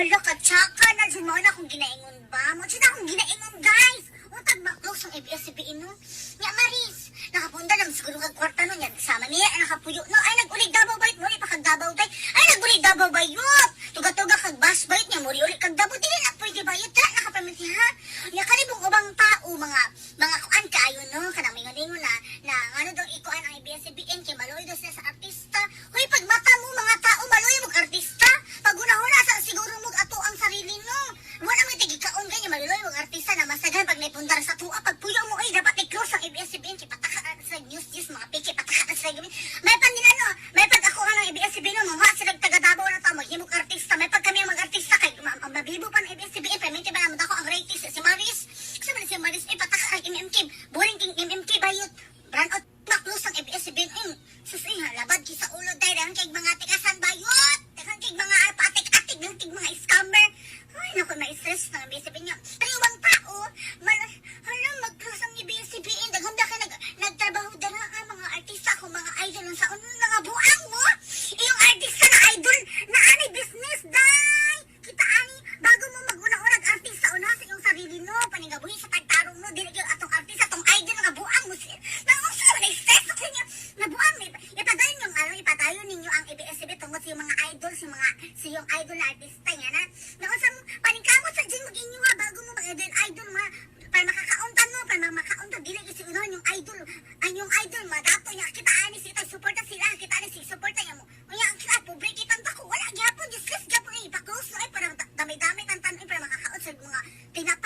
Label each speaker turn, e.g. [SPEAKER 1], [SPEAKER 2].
[SPEAKER 1] Hala ka, tsaka na dyan mo na akong ginaingon ba? Mo dyan akong ginaingon, guys! Untag ma-close ang ABS-CBN, no? Nya, Maris, nakapunda lang siguro kag kwarta no niya. Sama niya, ay nakapuyo. No, ay nag-ulig Davao bayot mo, pa kag Davao day. Ay nag-ulig Davao bayot. Tuga-tuga kag bus bayot niya, muri uli kag Davao. Dili na pwede bayot. Dili nakapaminti ha. Nya kalibong ubang tao, mga kuan kaayo no, kanang mingon na, na ano daw ikuan ang ABS-CBN kay maluoy daw sila sa artista. Hoy, pag mata mo mga tao, maluoy mo artista. Pag una-una sa siguro mo ato ang sarili no. Wala mo tigikaon ganyan maluoy mo artista na masaghan pag naipundar sa tuwa pag puyo mo ay dapat i-close ang ABS-CBN kay pataka sa news news mga piki pataka sa may pan nila no, may pag ako ang ABS-CBN no, mga sila taga Davao na tao maghimog artista, may pag kami ang mag-artista kay mabibo pa ng ABS-CBN permente ba naman ako ang ratings si Maris kasi man si Maris eh pataka ang MMK boring king MMK bayot brand out na-close ang ABS-CBN eh sus eh labad ki sa ulo dahil ang kay mga tikasan bayot daghan kay mga patik-atik daghan kay mga scammer. Ay naku, may stress na ang ABS-CBN niya. Pero yung ibang tao mal hala, mag-close ang ABS-CBN, daghan ba kay nagtrabaho dara ang mga artista ko, mga idol sa unang nga buang mo iyong artista na idol na ani business day kita ani bago mo maguna-unag artista, una sa iyong sarili no, paningabuhi sa tagtarong no, dili gyud atong artista, atong idol nga buang mo si na unsa man stress sa inyo na buang may ipadayon yung ano, ipadayon ninyo ang ABS-CBN tungod sa iyong mga idol, sa mga sa iyong idol na artista nga na na unsa mo paningkamot sa dyan mag inyo ha bago mo mag idol idol ma para makakauntan mo, para makauntan, dili kasi unahan yung idol ang yung idol madato niya kita ani sila suporta sila kita ani si suporta niya mo unya ang kita pobre kitang tako wala gyapon useless gyapon eh ipa-close no ay para damay-damay tan tan para makakaon sa mga tinapay.